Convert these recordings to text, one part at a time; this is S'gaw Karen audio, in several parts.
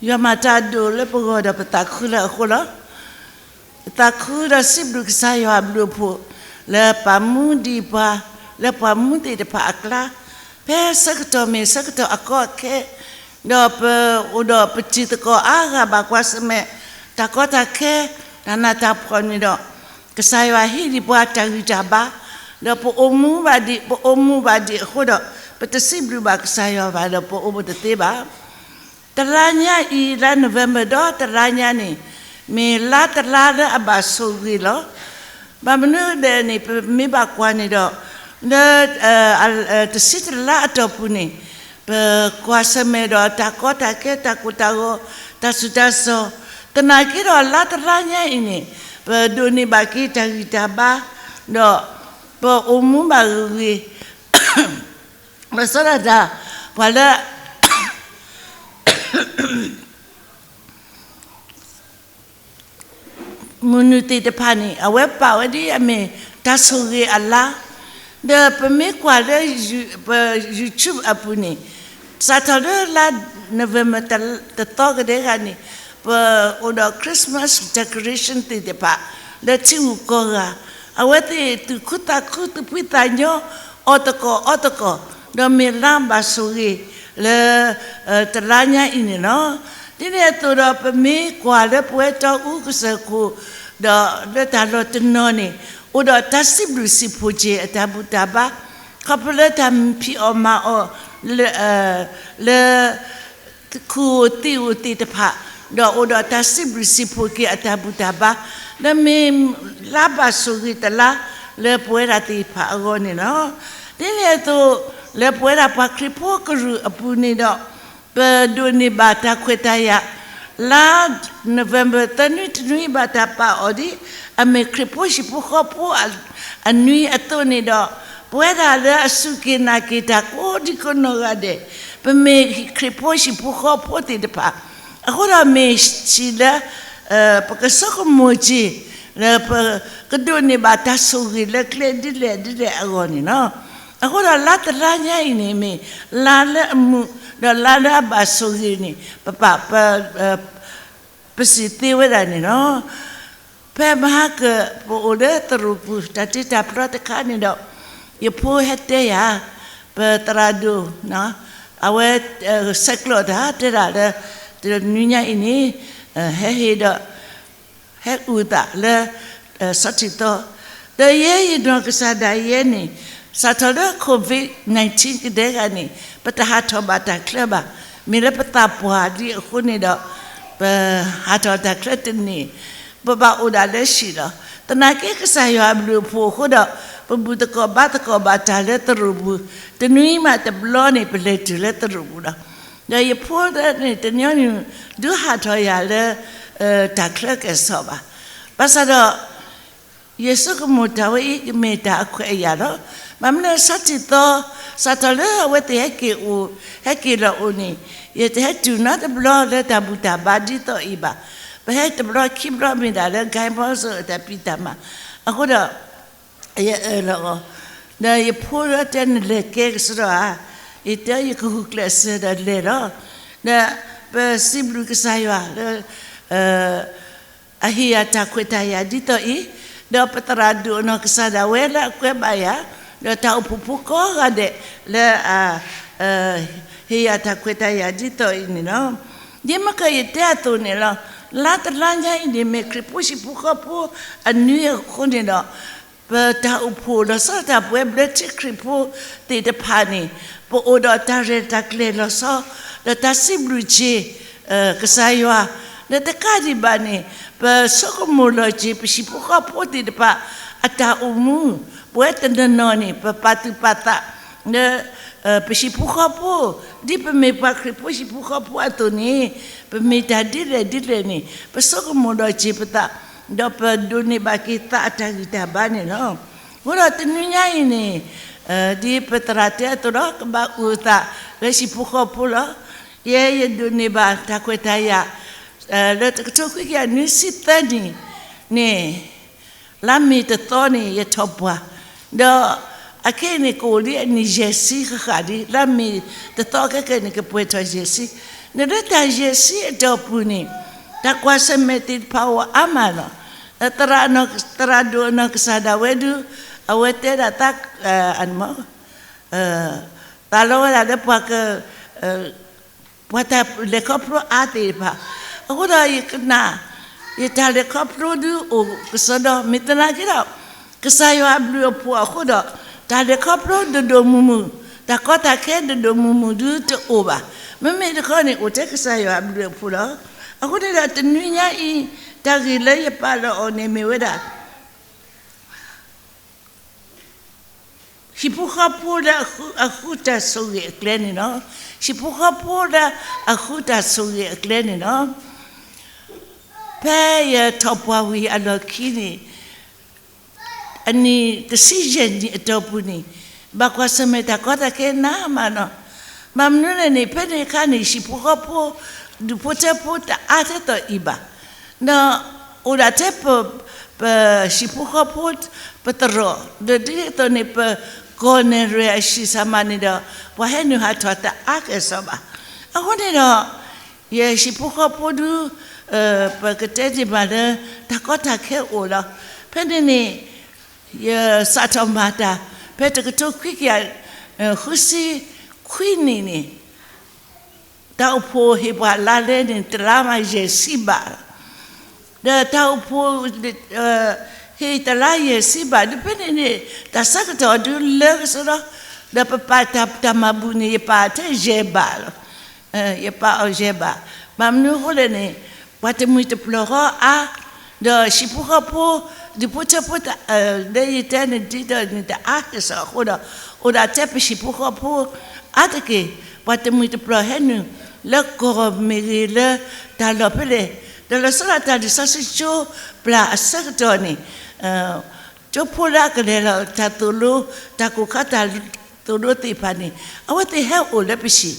ယွၤမၤတၢ်အဒိၣ်လၢပဂီၢ်ဒီးပသးခုလၢအဃိလီၤ. ပသးခုဒီးစံးဘျုးကစၢ်ယွၤအဘျုးအဖှိၣ် လၢပာ်မူဒံးပှၤ လၢပှၤမူသ့ၣ်တဖၣ်အကျါ, ဖဲဆၢကတီၢ်မ့ၢ်ဆၢကတီၢ်အကီအခဲ, ဒီးပအိၣ်ဒီးပတံၤသကိးအါဂၤဘၣ်ကွၢ်ဆၢၣ်မဲာ် တၢ်ကီတၢ်ခဲ တၢ်နးတၢ်ဖှီၣ်န့ၣ်ဒီး ကစၢ်ယွၤဟ့ၣ်ဒံးပှၤတၢ်ဂံၢ်တၢ်ဘါ, ဒီးပအိၣ်မူဘၣ်ဒံး ပအိၣ်မူဘၣ်ဒံးအဃိဒီး ပတစံးဘျုးဘၣ်ကစၢ်ယွၤဘၣ်ဒီး ပအိၣ်ဘူးတသ့ဘၣ်. တလါညါအံၤ လါ November ဒီးတလါညါန့ၣ် မ့ၢ်လါတလါလၢအဘၣ်ဆိၣ်ဂ့ၤလီၤ. ဘၣ်မနုၤလဲၣ်န့ၣ် ပမ့ၢ်ဘၣ်ကွၢ်န့ၣ်ဒီး လၢ တဆံတလါအတီၢ်ပူၤန့ၣ် ပကွၢ်ဆၢၣ်မဲာ်ဒီးတၢ်ကီတၢ်ခဲ တၢ်ကိၢ်တၢ်ဂီၤ တၢ်ဆူးတၢ်ဆါ, သနာ်က့ဒီးလါတလါညါအံၤန့ၣ် ပဒိးန့ၢ်ဘၣ်က့ၤတၢ်ဂံၢ်တၢ်ဘါ ဒီးပအိၣ်မူဘၣ်ဂ့ၤဂ့ၤ လီၤဆီဒၣ်တၢ် ပှၤလၢ မုၢ်နုာ်သ့ၣ်တဖၣ်န့ၣ် အဝဲပာ်ဝဲဒ်အမ့ၢ်တၢ်ဆိၣ်ဂ့ၤအလါ, ဒီးပမ့ၢ်ကွၢ်လၢ ပ YouTube အပူၤန့ၣ် စးထီၣ်လၢလါ November တသီကဒဲဂၤန့ၣ် ပအိၣ်ဒီး Christmas decoration သ့ၣ်တဖၣ် လၢထံဂုၤကီၢ်ဂၤ, အဝဲသ့ၣ်သူၣ်ခုသးခု သူၣ်ဖှံသးညီ အီၣ်သကိးအီသကိး, ဒီးမ့ၢ်လါဘၣ်ဆိၣ်ဂ့ၤလၢ တလါညါအံၤန့ၣ်လီၤ. ဒ်န့ၣ်အသိးဒီး ပမ့ၢ်ကွၢ်လၢပဝဲတီအူကစၢၢ်ခိၣ် ဒီးလၢတၢ်လီၢ်တနီၤန့ၣ် အိၣ်ဒီးတၢ်စံးဘျုးစံးဖှိၣ်က့ၤအတၢ်ဘူၣ်တၢ်ဘါ ခီဖျိလၢတၢ်ဖံးအီၣ်မၤအီၣ် လၢ လၢ ခူၣ်အိၣ်သံးအိၣ်သ့ၣ်တဖၣ်, ဒီးအိၣ်ဒီးတၢ်စံးဘျုးစံးဖှိၣ်က့ၤအတၢ်ဘူၣ်တၢ်ဘါ, လၢမ့ၢ်လါဘၣ်ဆိၣ်ဂ့ၤတလါ လၢပဝဲဒၣ်သ့ၣ်တဖၣ်အဂီၢ်န့ၣ်လီၤ. ဒ်န့ၣ်အသိး လၢပဝဲဒၣ်ပှၤခရံာ်ဖိကရူၢ်အပူၤန့ၣ်ဒီး ပဒိးန့ၢ်ဘၣ်တၢ်ခွဲးတၢ်ယာ် လါ November သၢနွံတနွံဘၣ်တၢ်ပာ်အီၤဒ် အမ့ၢ်ခရံာ်ဖိဟံၣ်ဖိဃီဖိအနွံအသိးန့ၣ်ဒီး ပဝဲဒၣ်လၢအစူၢ်က့ၤနာ်က့ၤတၢ်ကိးဒံကိးနီၢ်ဂၤဒဲး ပမ့ၢ်ခရံာ်ဖိဟံၣ်ဖိဃီဖိသ့ၣ်တဖၣ် အဃိဒီးမ့ၢ်ထံၣ်လၢ ပကဆိကမိၣ်က့ၤ လၢပကဒိးန့ၢ်ဘၣ်တၢ်ဆိၣ်ဂ့ၤလၢကျဲဒ်လဲၣ်ဒ်လဲၣ်အဂီၢ်န့ၣ်လီၤ. အဃိဒီးလါတလါညါအံၤန့ၣ် မ့ၢ်လါလၢအမုာ် ဒီးလါလၢအဘၣ်ဆိၣ်ဂ့ၤန့ၣ် ပပာ် ပစံးသ့ဝဲဒၣ်န့ၣ်လီၤ. ဖဲမဟါက ပအိၣ်လၢသရိာ်ပူၤ တၢ်တ့တၢ်ဖျီတခါန့ၣ်ဒီး ယဖိဟဲတဲယၤ ပသရၣ်ဒိၣ် အဝဲ ဆဲးကျိးတၢ်တဲဒၣ်လၢ တနွံညါအံၤန့ၣ် ဟဲဟ့ၣ်ဒီး ဟဲအုၣ်သးလၢ ဆီထံၣ်သီ, ဒီးယဲယနီၢ်ကစၢ်ဒၣ်ယဲန့ၣ် စးထီၣ်လၢ covid nineteen ကဒဲဂၤန့ၣ် ပတဟးထီၣ်ဘၣ်တၢ်ချၢဘၣ်. မ့ၢ်လၢပသးပှၢ်ဒ်အဃိန့ၣ်ဒီး ပဟးထီၣ်တၢ်ချၢတန့ၢ်, ပဘၣ်အိၣ်ဒၣ်လၢဟံၣ်လီၤ. သနာ်က့ကစၢ်ယွၤအဘျုးအဖှိၣ်အဃိဒီး ပဘူၣ်သကိးဘါသကိးဘၣ်တၢ်လၢသရိာ်ပူၤ, တနွံမးတဘျီန့ၣ် ပလဲၤတုၤလၢသရိာ်ပူၤလီၤ. ဒီးယဖိန့ၣ် တညီနုၢ် ဒုးဟးထီၣ်ယၤလၢ တၢ်ချၢကစီၣ်ဘၣ်. ဘၣ်ဆၣ်ဒီး ယဆိကမိၣ်တၢ်ဝဲအံၤ ကမ့ၢ်တၢ်အခွဲးအယာ်လီၤ. ဘၣ်မနုၤဆီထံၣ်သီ စးထီၣ်လၢအဝဲသ့ၣ်ဟဲက့ၤအိၣ် ဟဲက့ၤလီၤအိၣ်န့ၣ် ယတဟဲတုၤနီတဘျီလၢတၢ်ဘူၣ်တၢ်ဘါဒ်သိးအံၤဘၣ်. ပဟဲတဘျီခံဘျီမ့ၢ်ဒၣ်လၢ ဂဲၤဘီစိၤ အတၢ်ဖံးတၢ်မၤ အဃိဒီး ယအၢၣ်လီၤအီၤ, ဒီးယဖိဒီးတဲနလဲၤကဲကစီဒီဧါ, ယတဲယကဂုာ်ကျဲးစၢးဒီးလဲၤလီၤ. ဒီးပစံးဘျုးကစၢ်ယွၤလၢ အဟ့ၣ်ယၤတၢ်ခွဲးတၢ်ယာ်ဒ်သိးအံၤ, ဒီးပသရၣ်ဒိၣ်အနီၢ်ကစၢ်ဒၣ်ဝဲလၢအကွဲးဘၣ်ယၤ, ဒီးတၢ်အိၣ်ဖှိၣ်ဖိကိးဂၤဒဲးလၢအ ဟ့ၣ်ယၤတၢ်ခွဲးတၢ်ယာ်ဒ်သိးအံၤန့ၣ်လီၤ. ဒ်မ့ၢ်ကယတဲအသိးန့ၣ်လီၤ. လါတလါညါအံၤန့ၣ် မ့ၢ်ခရံာ်ဖိဟံၣ်ဖိဃီဖိအနွံအဃိန့ၣ်ဒီး ပတၢ်အိၣ်ဖှိၣ်လီၤဆီဒၣ်တၢ်ပဝဲဘျၢထံခရံာ်ဖိသ့ၣ်တဖၣ်န့ၣ် ပအိၣ်ဒီးတၢ်ရဲၣ်တၢ်ကျဲၤလီၤဆီ ဒီးတၢ်စံးဘျုးက့ၤ ကစၢ်ယွၤ, ဒီးတကးဒံးဘၣ်န့ၣ် ပဆိကမိၣ်လီၤက့ၤ ပဟံၣ်ဖိဃီဖိသ့ၣ်တဖၣ် အတၢ်အိၣ်မူ, ပဝဲတနီၤနီၤန့ၣ် ပပာ်သူၣ်ပာ်သး လၢ ပဟံၣ်ဖိဃီဖိ, ဒ်ပမ့ၢ်ပှၤခရံာ်ဖိဟံၣ်ဖိဃီဖိအသိးန့ၣ် ပမ့ၢ်တၢ်ဒ်လဲၣ်ဒ်လဲၣ်န့ၣ် ပဆိကမိၣ်လီၤက့ၤပသး, ဒီးပဒိးန့ၢ်ဘၣ်က့ၤသးအတၢ်ဂံၢ်တၢ်ဘါန့ၣ်လီၤ. အဃိဒီးတနွံညါအံၤန့ၣ် ဒ်ပသရၣ်တဲအသိးဒီး ကဘၣ်အိၣ်သးလၢဟံၣ်ဖိဃီဖိလီၤ. ယဲယဒိးန့ၢ်ဘၣ်တၢ်ခွဲးတၢ်ယာ် လၢတကထိခွံကယၤနွံဆံသၢနံၣ်န့ၣ် လါမ့ၤတသီန့ၣ် ယထီၣ်ပှၢ်, ဒီး အခဲအံၤန့ၣ် ကအိၣ်လံအနံၣ်ယဲၢ်ဆံဃၣ်ဃၣ်လံ, လါမ့ၤတသီခဲကနံၣ်န့ၣ် ကပှဲၤထီၣ်ယဲၢ်ဆံ, နလၢတၢ်ယဲၢ်ဆံအတီၢ်ပူၤန့ၣ် တၢ်ကွၢ်ဆၢၣ်မဲာ်သ့ၣ်တဖၣ်အိၣ်အါမးလီၤ. သရၣ်ဒိၣ်အနီၢ်ကစၢ်ဒၣ်ဝဲဒုး အဝဲတဲဒၣ်သး သးလီဝဲဒၣ်လၢပှၤက ပှၤတၢ်လဲၤခီဖျိအါသ့ၣ်တဖၣ်, အဃိဒီးယကနၣ် ယတၢ်လဲၤခီဖျိဒုးအိၣ်ကစီဒီ မ့ၢ်သနာ်က့ဒီး ကစၢ်ယွၤအဘျုးအဖှိၣ်အဃိဒီး တၢ်လဲၤခီဖျိဒိၣ်ဒိၣ်မုၢ်မုၢ်, တၢ်ကီတၢ်ခဲဒိၣ်ဒိၣ်မုၢ်မုၢ်ဒုးတအိၣ်ဘၣ်. မ့မ့ၢ်တခီန့ၣ် အိၣ်ထဲကစၢ်ယွၤအဘျုးအဖှိၣ်လီၤ. အဃိန့ၣ်ဒီးတနွံညါအံၤ တၢ်ဂ့ၢ်လၢယပာ်လီၤအီၤန့ၣ်မ့ၢ်ဝဲဒၣ် ဟံၣ်ဖိဃီဖိလၢအဃုတၢ်ဆိၣ်ဂ့ၤအကျဲန့ၣ်လီၤ. ဟံၣ်ဖိဃီဖိလၢအဃုတၢ်ဆိၣ်ဂ့ၤအကျဲန့ၣ်လီၤ. ဖဲယထီၣ်ပှၢ်ဝံၤအလီၢ်ခံန့ၣ် အနံၣ်တဆံယဲၢ်နံၣ်အတီၢ်ပူၤန့ၣ် ဘၣ်ကွၢ်ဆၢၣ်မဲာ်တၢ်ကီတၢ်ခဲနးမးနီၤ. ဘၣ်မနုၤလဲၣ်န့ၣ် ဖဲန့ၣ်အခါန့ၣ် ဟံၣ်ဖိဃီဖိ ဒူၣ်ဖိထၢဖိတအါထဲသိးအံၤဘၣ်. ဒီးအိၣ်ဒၣ်ထဲပ ပဟံၣ်ဖိဃီဖိ ပသရိာ် ဒီးဒ်သိးန့ၣ် ပကီၢ်နဲၣ်ရွဲၣ်အဟံၣ်ဆၣ်မးန့ၣ်ဒီး ပှၤဟဲနုာ်ဟးထီၣ်တအါကဲၣ်ဆိးဘၣ်. အဃိန့ၣ်ဒီး ယဟံၣ်ဖိဃီဖိဒုး ပကတဲန့ၢ်ဘၣ်လၢ တၢ်ကီတၢ်ခဲအိၣ်လီၤ. ဖဲန့ၣ်န့ၣ် ယစးထီၣ်မၤတၢ် ဖဲတကထိခွံကယၤ ဃုဆံခွံနံၣ်န့ၣ် တၢ်အိၣ်ဖှိၣ်ဟ့ၣ်ပှၤလါလဲန့ၣ် တလါမးယဲၢ်ဆံဘးလီၤ. ဒီးတၢ်အိၣ်ဖှိၣ် ဟ့ၣ်တလါယဲၢ်ဆံဘး ဒ်ဖဲန့ၣ်န့ၣ် တၢ်ဆၢကတီၢ်ဒုးလၢကစီဒီ ဒီးပပာ်တၢ်မၤဘူၣ်န့ၣ် ယပာ်ထဲယဲၢ်ဘးလီၤ. ယပာ်အီၤယဲၢ်ဘး, ဘၣ်မနုၤအဃိလဲၣ်န့ၣ် ပှၤတမှံၤတပျီၢ်ဃီအါ, ဒီးဟံၣ်ဖိဃီဖိ ဒူၣ်ဖိထၢဖိ လၢယတဲန့ၣ် ဒ်သိးန့ၣ်တအါကဲၣ်ဆိးအဃိဒီး အိၣ်ဒၣ်ထဲပဟံၣ်ဖိဃီဖိအါတက့ၢ် ပှၤတမှံၤတပျီၢ်ဟဲနုာ် လၢကီၢ်မ့ၢ်ဂ့ၤ လၢတၢ်လီၢ်ဖဲလဲၣ်, ဒီးလီၤဆီဒၣ်တၢ်လံာ်စီဆှံကၠိပျၢ်အဆၢကတီၢ်န့ၣ် ကၠိဖိလၢအကလဲၤလီၤတၢ်သိၣ်လိ တၢ်ကိၢ်ခါတၢ်သိၣ်လိသ့ၣ်တဖၣ်န့ၣ် အဝဲသ့ၣ်ဟဲအိၣ်လၢပဟံၣ်,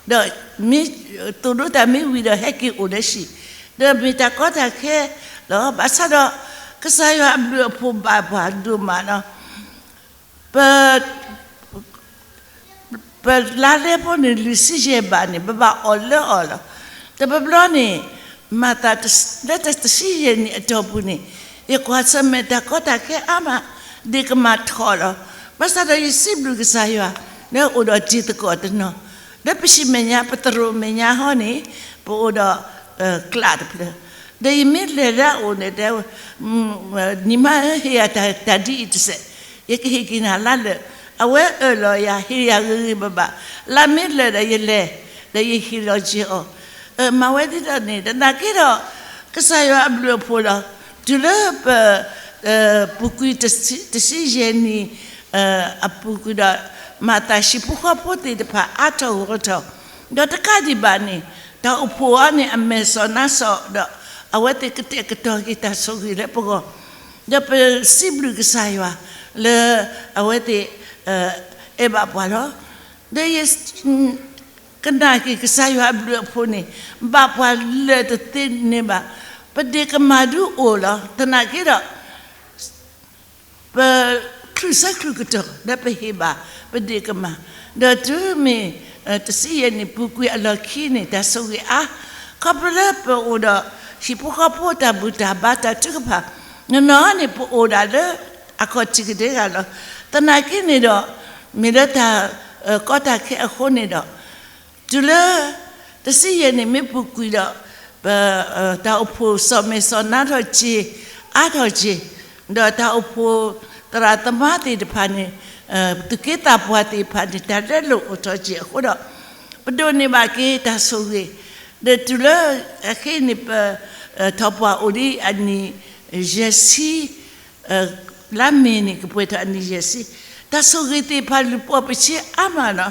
ဒီးမ့ၢ်သိၣ်လိတၢ်မ့ၢ်ဝံၤဒီး ဟဲက့ၤအိၣ်လၢဟံၣ်, ဒီးမ့ၢ်တၢ်ကီတၢ်ခဲလီၤ. ဘၣ်ဆၣ်ဒီး ကစၢ်ယွၤအဘျုးအဖှိၣ်ဘၣ်ပှၤဒိၣ်မးလီၤ. ပ ပလါလဲဖိန့ၣ် လွံၢ်ဆံယဲၢ်ဘးန့ၣ် ပဘၣ်အီၣ်လၢအီၤလီၤ. တဘျီဘျီန့ၣ် မၤသး လၢတဆံယဲၢ်နံၣ်အတီၢ်ပူၤန့ၣ် ယကွၢ်ဆၢၣ်မဲာ်တၢ်ကီတၢ်ခဲအါမး ဒ့ၣ်ကမၢ်ထီၣ်လီၤ. ဘၣ်ဆၣ်ဒီးယစံးဘျုးကစၢ်ယွၤ လၢအိၣ်ဒီးတံၤသကိးတနီၤ လၢပဟံၣ်မဲာ်ညါ ပသရိာ်မဲာ်ညါဟီန့ၣ် ပအိၣ်ဒီး ကျးတဖျၢၣ်, ဒီးယမ့ၢ်လဲၤလၢအအိၣ်န့ၣ် တဲ နံၤမါဧၢ ဟ့ၣ်ယၤတၢ်ဒ်အံၤတစဲး, ယကဟ့ၣ်က့ၤနၤလါလၢာ်, အဝဲအၢၣ်လီၤယၤ ဟ့ၣ်ယၤဂ့ၤဂ့ၤဘၣ်ဘၣ်, လါမ့ၢ်လၢာ်ဒီးယလဲၤ ဒီးယဟ့ၣ်လီၤက့ၤအီၤ, မၤဝဲဒ်သိးန့ၣ် သနာ်က့ဒီး ကစၢ်ယွၤအဘျုးအဖှိၣ်လီၤ. တုၤလၢပ ပူၤကွံာ်တဆံယဲၢ်နံၣ် အပူၤကွံာ်ဒီး မၤသးဟံၣ်ဖိဃီဖိသ့ၣ်တဖၣ်အါထီၣ်ဂီၢ်ထီၣ်, ဒီးတကးဒံးဘၣ်န့ၣ် တၢ်အိၣ်ဖှိၣ်အံၤန့ၣ် အမဲာ်စီၣ်နါစီၣ်ဒီး အဝဲသ့ၣ်ကတဲာ်ကတီၤက့ၤတၢ်ဆိၣ်ဂ့ၤလၢပဂီၢ်, ဒီးပစံးဘျုးကစၢ်ယွၤ လၢအဝဲသ့ၣ် အဲၣ်ဘၣ်ပှၤလီၤ. ဒီးယ ကနၣ်က့ၤကစၢ်ယွၤအဘျုးအဖှိၣ်န့ၣ် ဘၣ်ပှၤလၢာ်တသ့န့ၣ်ဘၣ်, ပဒ့ၣ်ကမၢ်ဒုးအိၣ်လီၤ. သနာ်က့ဒီး ပချုးဆၢချုးကတီၢ်လၢပဟ့ၣ်ဘၣ်ပဒ့ၣ်ကမၢ်, ဒီးတုၤမ့ၢ် တဆံယဲၢ်နံၣ်ပူၤကွံာ်အလီၢ်ခံန့ၣ် တၢ်ဆိၣ်ဂ့ၤအါ, ခီဖျိလၢပအိၣ်ဒီး ဟံၣ်ဖိဃီဖိတၢ်ဘူၣ်တၢ်ဘါတၢ်ထုကဖၣ်, နီၢ်နီၢ်န့ၣ် ပအိၣ်ဒၣ်လၢအခီၣ်ထံးကဒဲဂၤလီၤ. သနာ်က့န့ၣ်ဒီး မ့ၢ်လၢတၢ် ကီတၢ်ခဲအဃိန့ၣ်ဒီး တုၤလၢ တဆံယဲၢ်နံၣ်မ့ၢ်ပူၤကွံာ်ဒီး ပ တၢ်အိၣ်ဖှိၣ်စီၣ်မဲာ်စီၣ်နါထီၣ်က့ၤ အါထီၣ်က့ၤ, ဒီးတၢ်အိၣ်ဖှိၣ်သရၣ်သမါသ့ၣ်တဖၣ်န့ၣ် သူၣ်က့သးပှၢ်သ့ၣ်တဖၣ်န့ၣ် တၢ်လဲလိာ်အိၣ်ထီၣ်က့ၤအဃိဒီး ပဒိးန့ၢ်ဘၣ်က့ၤတၢ်ဆိၣ်ဂ့ၤ, ဒီးတုၤလၢအခဲအံၤန့ၣ် ပထီၣ်ပှၢ်အိၣ်ဒံးအနံၣ်ယဲၢ်ဆံ လါမ့ၤန့ၣ် ကပှဲၤထီၣ်အနံၣ်ယဲၢ်ဆံ, တၢ်ဆိၣ်ဂ့ၤသ့ၣ်တဖၣ်လူၤပိာ်ပဆ့အါမးလီၤ.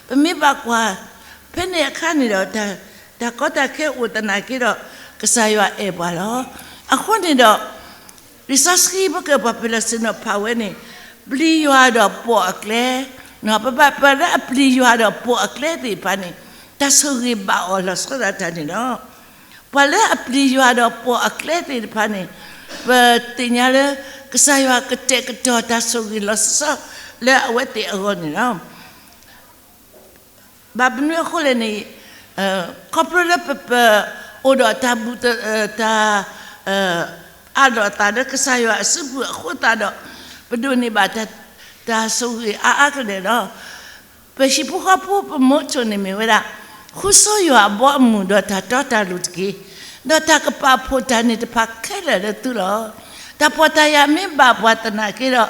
ပမ့ၢ်ဘၣ်ကွၢ် ဖဲန့ၣ်အခါန့ၣ်ဒီး တၢ်ကီတၢ်ခဲအိၣ်သနာ်က့ဒီး ကစၢ်ယွၤအဲၣ်ပှၤလီၤ. အဃိန့ၣ်ဒီး လံာ်စီဆှံပကပှၤပလီၢ်ဆ့ၣ်နီၤဖးဝဲန့ၣ် ပျံၤယွၤဒီးပိာ်အကျဲ, ပဘၣ်ပှၤလၢအပျံၤယွၤဒီးပိာ်အကျဲသ့ၣ်တဖၣ်န့ၣ် တၢ်ဆိၣ်ဂ့ၤဘၣ်အီၤလီၤဆီဒၣ်တၢ်န့ၣ်လီၤ. ပှၤလၢအပျံၤယွၤဒီးပိာ်အကျဲသ့ၣ်တဖၣ်န့ၣ် ပသ့ၣ်ညါလၢ ကစၢ်ယွၤကတဲာ်ကတီၤတၢ်ဆိၣ်ဂ့ၤလီၤဆီဆီ လၢအဝဲသ့ၣ်အဂီၢ်န့ၣ်လီၤ. ဘၣ်မနုၤအဃိလဲၣ်န့ၣ်, ခီဖျိလၢပ ပအိၣ်ဒီးတၢ်ဘူၣ်တၢ် အးဒီးအသးလၢကစၢ်ယွၤအစုပူၤအဃိသတးဒီး, ပဒိးန့ၢ်ဘၣ်တၢ်ဆိၣ်ဂ့ၤအါအါကလဲာ်လီၤ. ပဟံၣ်ဖိဃီဖိပ motto န့ၣ်မ့ၢ်ဝဲဒၣ်, ဃုဆိယွၤအဘီအမုၢ်ဒီးတၢ်တီတၢ်လိၤတက့ၢ်. ဒီးတၢ်ကပာ်ဖှိၣ်တၢ်န့ၣ်တဖၣ်ခဲလၢာ်လၢသုလီၤ. တၢ်ဖှီၣ်တၢ်ယာ်မ့ၢ်ဘၣ်ပှၤသနာ်က့ဒီး,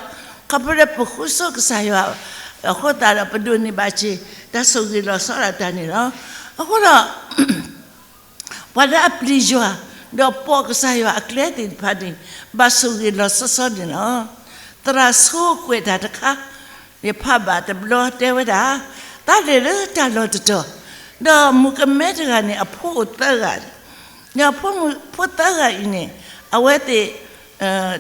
ခီဖျိလၢပဃုဆိကစၢ်ယွၤအဃိသတးဒီး ပဒိးန့ၢ်ဘၣ်စ့ၢ်တၢ်ဆိၣ်ဂ့ၤလီၤဆီဒၣ်တၢ်န့ၣ်လီၤ. အဃိဒီး ပှၤလၢအပျံၤယွၤ, ဒီးပိာ်ကစၢ်ယွၤအကျဲသ့ၣ်တဖၣ်န့ၣ်, ဘၣ်ဆိၣ်ဂ့ၤလီၤဆီဆီန့ၣ်လီၤ. သရၣ်ဆိကွဲးတၢ်တခါ, ယဖးဘၣ်တဘျီတဲဝဲဒၣ်, သးလဲၤလၢတၢ်လီၢ်တတီၤ, ဒီးမုၣ်ကမဲတဂၤန့ၣ် အဖိအိၣ်သၢဂၤ, ဒီးဖိမုၣ်ဖိသၢဂၤအံၤန့ၣ်, အဝဲသ့ၣ်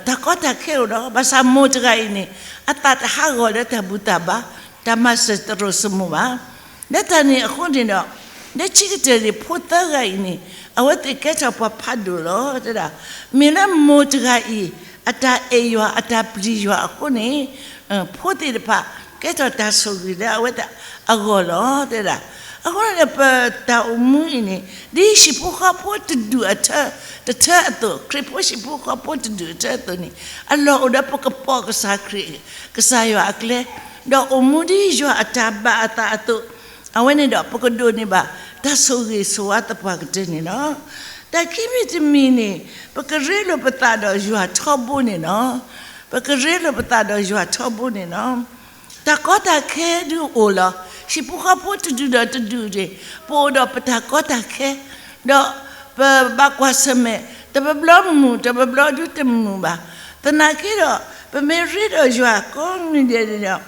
တၢ်ကီတၢ်ခဲအိၣ်ဒီး ဘၣ်ဆၣ်မိၢ်တဂၤအံၤန့ၣ်, အသးတဟးဂီၤလၢတၢ်ဘူၣ်တၢ်ဘါ, တၢ်မၤစၢၤတရိၤစမူၤဘၣ်. လၢတၢ်န့ၣ်အဃိန့ၣ်ဒီး, လၢခံကတၢၢ်န့ၣ် ဖိသၢဂၤအံၤန့ၣ်, အဝဲသ့ၣ်ကဲထီၣ်ပှၤဖးဒိၣ်လီၤတဲဒၣ်. မ့ၢ်လၢမိၢ်တဂၤအံၤ, အတၢ်အဲၣ်ယွၤအတၢ်ပျံၤယွၤအဃိန့ၣ်, ဖိသ့ၣ်တဖၣ်ကဲထီၣ်တၢ်ဆိၣ်ဂ့ၤလၢအဝဲသ့ၣ်အဂီၢ်လီၤတဲဒၣ်. အဃိန့ၣ် ပတၢ်အိၣ်မူအံၤန့ၣ်, ဒ်ဟံၣ်ဖိဃီဖိတဒူၣ်အထၢ, တထၢအသိး, ခရံာ်ဖိဟံၣ်ဖိဃီဖိတဒူၣ်အထၢအသိးန့ၣ်, အလီၢ်အိၣ်ဒီးပကပိာ်ကစၢ်ခရံာ်, ကစၢ်ယွၤအကျဲ, ဒီးအိၣ်မူဒ်ယွၤအတၢ်ဘၣ်အသးအသိး, အဝဲန့ၣ်ဒီးပကဒိးန့ၢ်ဘၣ်တၢ်ဆိၣ်ဂ့ၤဆိၣ်ဝါသပှၢ်ကတၢၢ်န့ၣ်လီၤ. တၢ်ခံမံၤတမံၤန့ၣ်, ပကရ့လိာ်ပသးဒီးယွၤထီဘိန့ၣ်လီၤ. ပကရ့လိာ်ပသးဒီးယွၤထီဘိန့ၣ်လီၤ. တၢ်ကီတၢ်ခဲဒုးအိၣ်လီၤ. ဟံၣ်ဖိဃီဖိတဒူၣ်ဒီးတဒူၣ်န့ၣ်, ပအိၣ်ဒီးပတၢ်ကီတၢ်ခဲ, ဒီးပဘၣ်ကွၢ်ဆၢၣ်မဲာ်, တဘျီမုာ် တဘျီဒုးတမုာ်ဘၣ်. သနာ်က့ဒီး, ပမ့ၢ်ရ့ဒီးယွၤကိးနံၤဒဲးန့ၣ်ဒီး,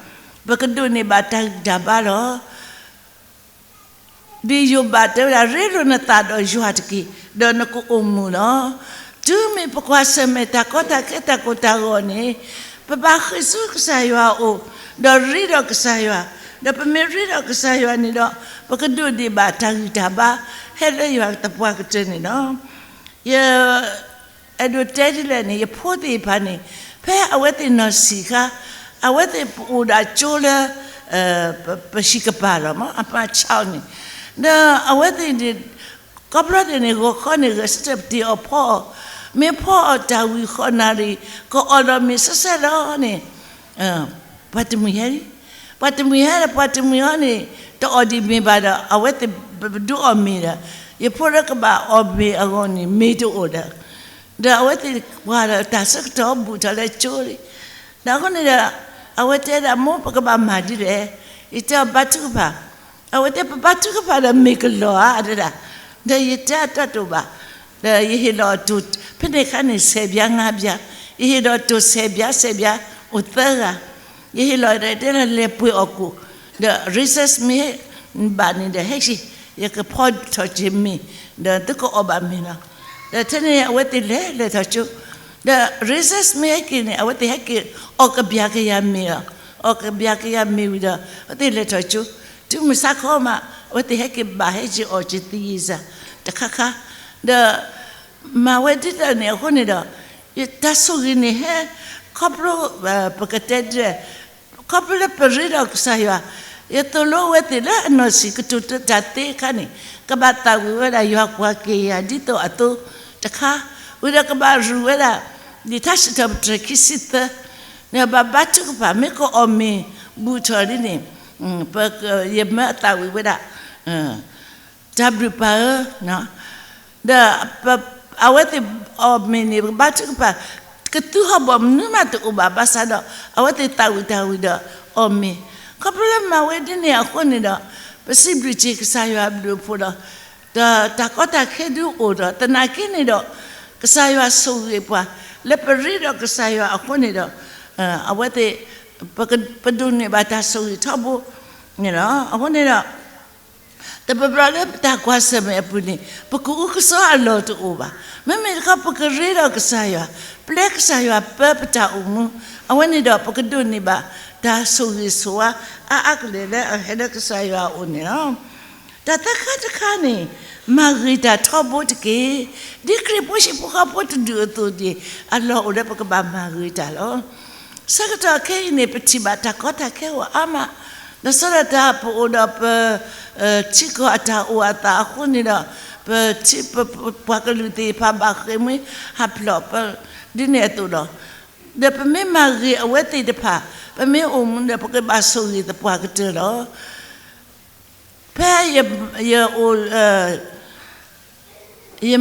ပကဒိးန့ၢ်ဘၣ်တၢ်ဂံၢ်တၢ်ဘါလီၤ. ဒ်ယိၤဘးတဲဝဲဒၣ်, ရ့လိာ်နသးဒီးယွၤတက့ၢ်, ဒီးနကအိၣ်မုာ်လီၤ. တုၤမ့ၢ်ပကွၢ်ဆၢၣ်မဲာ်တၢ်ကီတၢ်ခဲတၢ်ကိၢ်တၢ်ဂီၤန့ၣ်, ပဘၣ်ဃ့ၢ်ဆူကစၢ်ယွၤအအိၣ်, ဒီးရ့ဒီးကစၢ်ယွၤ, ဒီးပမ့ၢ်ရ့ဒီးကစၢ်ယွၤန့ၣ်ဒီး, ပကဒိးန့ၢ်ဘၣ်တၢ်ဂံၢ်တၢ်ဘါ, ဟဲလၢယွၤသပှၢ်ကတၢၢ်န့ၣ်လီၤ. ယ အဲၣ်ဒိးတဲဒ်လဲၣ်န့ၣ်, ယဖိသ့ၣ်တဖၣ်န့ၣ်, ဖဲအဝဲသ့ၣ်နီၢ်ဆံးခါ, အဝဲသ့ၣ်ပအိၣ်ဒၣ်ကၠိလၢ ပဟံၣ်ကပၤလီၤမး, အမါဆါအီၤန့ၣ်, ဒီးအဝဲသ့ၣ်န့ၣ်, ကိးဘျီသ့ၣ်န့ၣ် ဂီၤခီန့ၣ် ဂဲၤဆၢထၢၣ်ပတ့ၢ်အီၣ်ဖီအီၣ်, မ့ၢ်ဖီအီၣ်တၢ်ဝံၤဃိးနၣ်ရံၣ်, ကအီၣ်ဒီးမ့ၤဆဲးဆဲးလီၤန့ၣ်, ပှၤတမှံၤဟဲလံ, ပှၤတမှံၤဟဲဒီး ပှၤတမှံၤအီၤန့ၣ်, တအီၣ်ဒံးမ့ၤဘၣ်ဒီး အဝဲသ့ၣ်ပဒုးအီၣ်မ့ၤဒီး, ယဖိလၢကဘၣ်အီၣ်မ့ၤအဂီၢ်န့ၣ် မ့ၤတအိၣ်ဒီး, ဒီးအဝဲသ့ၣ်ကွၢ်ဒီးတၢ်ဆၢကတီၢ်ဘူးထီၣ်လၢကၠိလံ. ဒီးအဃိန့ၣ်ဒီး, အဝဲတဲဒၣ် မိၢ်ပကဘၣ်မၤဒ်လဲၣ်, ယတဲအီၤဘါထုကဖၣ်, အဝဲတဲပဘါထုကဖၣ်ဒီးမ့ၤကလီၤဧါတဲဒၣ်, ဒီးယတဲအတၢ်တိာ်ဘၣ်, ဒီးယဟ့ၣ်လီၤတိၢ်, ဖဲန့ၣ်အခါန့ၣ် ဆယ်ပြား ငါးပြား, ယဟ့ၣ်လီၤတိၢ် ဆယ်ပြား ဆယ်ပြား အိၣ်သၢဂၤ, ယဟ့ၣ်လီၤဒီးတဲလၢလဲၤပှ့ၤအီၣ်ကိၣ်, ဒီး recess မ့ၢ်ဘၣ်န့ၣ်ဒီးဟဲက့ၤ, ယကဖီထီၣ်က့ၤမ့ၤ, ဒီးသုကအီၣ်ဘၣ်မ့ၤလီၤ. ဒီးထဲန့ၣ်အဝဲသ့ၣ်လဲၤလဲၤထီၣ်ကၠိ, ဒီး recess မ့ၢ်ဟဲက့ၤန့ၣ် အဝဲသ့ၣ်ဟဲက့ၤအီၣ်ကဘျးကယၤမ့ၤလီၤ, အီၣ်ကဘျးကယၤမ့ၤဝံၤဒီး အဝဲသ့ၣ်လဲၤထီၣ်ကၠိ, တုၤမုၢ်ဆါခီမး အဝဲသ့ၣ်ဟဲက့ၤဘၣ်ဟဲက့ၤအီၣ်က့ၤသယံၤစၢ်တခါခါ, ဒီး မၤဝဲဒ်သိးန့ၣ်အဃိန့ၣ်ဒီး, တၢ်ဆိၣ်ဂ့ၤန့ၣ်ဟဲ, ခီဖျိ, ပကတဲဒ်လဲၣ်, ခီဖျိလၢပရ့ဒီးကစၢ်ယွၤ, ယသိၣ်လိဝဲသ့ၣ်လၢအနီၢ်ဆံးကတိၤတၢ်သ့အခါန့ၣ်, ကဘၣ်သးဝံၣ်ဝဲဒၣ်ယွၤကွၢ်က့ၤယၤဒ်သိးအသိးတခါ, ဝံၤဒီးကဘၣ်ရူးဝဲဒၣ်, ဒ်ထါစံးထီၣ်ပတြၢၤခံဆံသၢ, ဘၣ်ဘါထုကဖၣ်မ့ၢ်ကအီၣ်မ့ၤဘူးထီၣ်လံန့ၣ်, ယမၢအသးဝံၣ်ဝဲဒၣ် တၢ်ဘျုးပၢ်ဧၢ, ဒီး အဝဲသ့ၣ်အီၣ်မ့ၤန့ၣ် ပကဘါထုကဖၣ်, ကသူဟီၣ်ဘီၣ်မနုၤမးတအိၣ်ဘၣ်ဘၣ်ဆၣ်ဒီး အဝဲသ့ၣ်သးဝံၣ်တၢ်ဝံၣ်ဒီးအီၣ်မ့ၤ, ခီဖျိလၢမၤဝဲဒ်န့ၣ်အဃိန့ၣ်ဒီး, ပစံးဘျုးက့ၤကစၢ်ယွၤအဘျုးအဖှိၣ်ဒီး, ဒီးတၢ်ကီတၢ်ခဲဒုးအိၣ်ဒီး သနာ်က့န့ၣ်ဒီး, ကစၢ်ယွၤဆိၣ်ဂ့ၤပှၤ, လၢပရ့ဒီးကစၢ်ယွၤအဃိန့ၣ်ဒီး, အဝဲသ့ၣ် ပဒိးန့ၢ်ဘၣ်တၢ်ဆိၣ်ဂ့ၤထီဘိန့ၣ်လီၤ. အဃိန့ၣ်ဒီး တဘျီဘျီလၢပတၢ်ကွၢ်ဆၢၣ်မဲာ်အပူၤန့ၣ် ပကအုကစွါအလီၢ်တအိၣ်ဘၣ်. မ့မ့ၢ်တခီ ပကရ့ဒီးကစၢ်ယွၤ, ပျဲကစၢ်ယွၤပၢပတၢ်အိၣ်မူ, အဝဲန့ၣ်ဒီးပကဒိးန့ၢ်ဘၣ် တၢ်ဆိၣ်ဂ့ၤဆိၣ်ဝါအါအါကလဲာ်လၢအဟဲလၢကစၢ်ယွၤအအိၣ်န့ၣ်လီၤ. တၢ်သၢခါတခါန့ၣ်, မၤဂ့ၤတၢ်ထီဘိတက့ၢ်. ဒ်ခရံာ်ဖိဟံၣ်ဖိဃီဖိတဒူၣ်အသိးန့ၣ်, အလီၢ်အိၣ်လၢပကဘၣ်မၤဂ့ၤတၢ်လီၤ. ဆၢကတီၢ်ခဲအံၤန့ၣ် ပထံၣ်ဘၣ်တၢ်ကီတၢ်ခဲအိၣ်အါမး, ဒီးဆၢဒီးတၢ်ပအိၣ်ဒီးပ ထံကီၢ်အတၢ်အိၣ်အသးအဃိန့ၣ်ဒီး ပထံ ပ ပှၤကလုာ်သ့ၣ်တဖၣ်ဘၣ်ဃ့ၢ်မှံဟးဖျိး ဒ်န့ၣ်အသိးလီၤ. ဒီးပမ့ၢ်မၤဂ့ၤအဝဲသ့ၣ်တဖၣ် ပမ့ၢ်အိၣ်မူဒီး ပကဘၣ်ဆိၣ်ဂ့ၤသပှၢ်ကတၢၢ်လီၤ. ဖဲယ ယအိၣ် ယ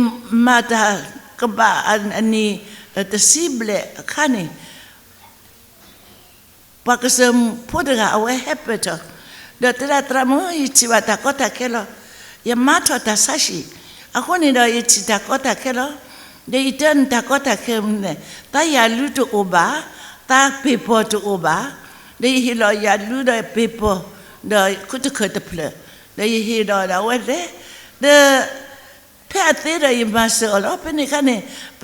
မၤတၢ်ကဘၣ်အနံၣ်တဆံဘျဲၣ်အခါန့ၣ် ပှၤကစၢၢ်ဖိတဂၤအဝဲဟဲပၢၢ်ထီၣ်, ဒီးတဲဒၣ်သရၣ်မုၣ် ယထံၣ်ဘၣ်တၢ်ကီတၢ်ခဲလီၤ. ယမၤထီၣ်တၢ်ဆါဟံၣ်, အဃိန့ၣ်ဒီး ယထံၣ်တၢ်ကီတၢ်ခဲလီၤ. ဒီးယတဲနတၢ်ကီတၢ်ခဲမနုၤလဲၣ်, သးယၤလူတအိၣ်ဘၣ်, သးပ့ၤပီၤတအိၣ်ဘၣ်. ဒီးယဟ့ၣ်လီၤယၤလူဒီးပ့ၤပီၤ ဒီးခိတခၢၣ်တဖျၢၣ်, ဒီးယဟ့ၣ်ဒီးအဝဲလဲၤ, ဒီး ဖဲအသ့ဒီးယမၤစၢၤအီၤလီၤ. ဖဲန့ၣ်အခါန့ၣ် ပ